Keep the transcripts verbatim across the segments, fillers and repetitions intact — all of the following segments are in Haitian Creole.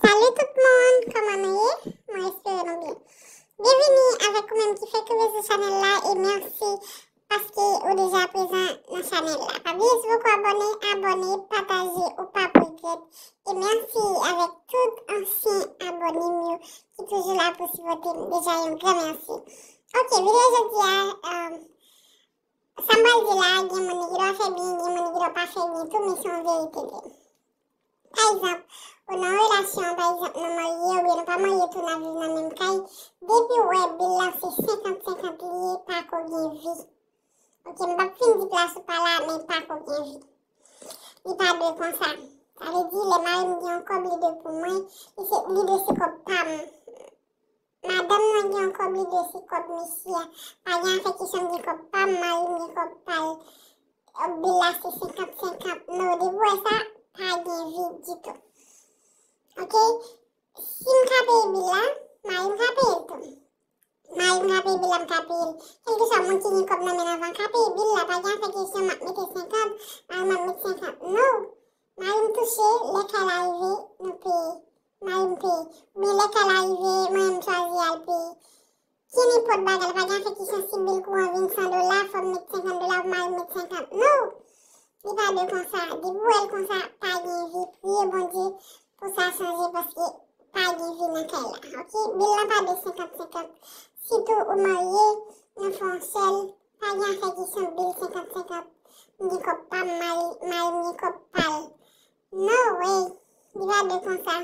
Salut tout moun, kòman nou ye? Mwen espere nou byen. Byenvini avèk ou menm ki fèk rive sou chanèl la e mèsi paske ou deja prezan nan chanèl la. Pa bliye si w poko abòne, abòne, pataje, ou p ap regrèt. E mèsi avèk tout ansyen abòne m yo ki toujou la pou sipòte m. Deja yon gran mèsi. Ok, videyo jodi a, um, sa m pral di la, gen moun ki dwa fè byen, gen moun ki dwa pa fè byen tou, men se yon verite li ye. Pa egzanp, ou nan relasyon, pa egzanp, nou marye oubyen nou pa marye tou, n ap viv nan menm kay, depi w wè bil la se senkant senkant li ye, pa ko gen vi. Ok, m p ap fin di plas ou pa la, men pa ko gen vi. Li pa dwe konsa. Sa vle di, lè mari m gen yon kòb, li dwe pou mwen, li se, li dwe se kòb pa m. Madanm nan gen yon kòb, li dwe se kòb misye a. Pa gen afè kesyon m gen kòb pa m, mari m gen kòb pa l. Bil la se senkant senkant. No, depi w wè sa, pa gen vi ditou. Ok? Si m ka peye bil la, mari m ka peye l tou. Mari m ka peye bil la, m ka peye l. Kèlkeswa moun ki gen kòb nan men l anvan ka peye bil la. Pa gen afè kesyon m ap mete senkant, mari m ap met senkant. No! Mari m touche, lè kay la rive, nou peye. Mari m peye. Oubyen lè kay la rive, mwen menm m chwazi al peye. Kenenpòt bagay, pa gen afè kesyon si bil kouran vin san dola, fò m met senkant dola pou mari m met senkant. No! Li pa dwe konsa. Depi w wè l konsa, pa gen vi. Priye Bondye pou sa chanje paske pa gen vi nan kay la. Ok? Bil lan pa dwe senkant senkant. Sitou ou marye, nou fè yon sèl, pa gen afè kesyon bil senkant senkant. M gen kòb pa m, mari, mari m gen kòb pa l. No way! Li pa dwe konsa.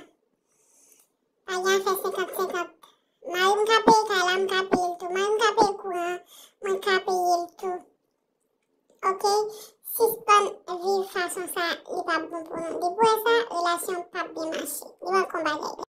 Pa gen afè senkant senkant. Mari m ka peye kay la, m ka peye l tou. Mari m ka peye kouran, mwen ka peye l tou. Ok? Sispann viv fason sa, li p ap bon pou nou. Depi w wè sa, relasyon p ap byen mache. Li manke yon bagay.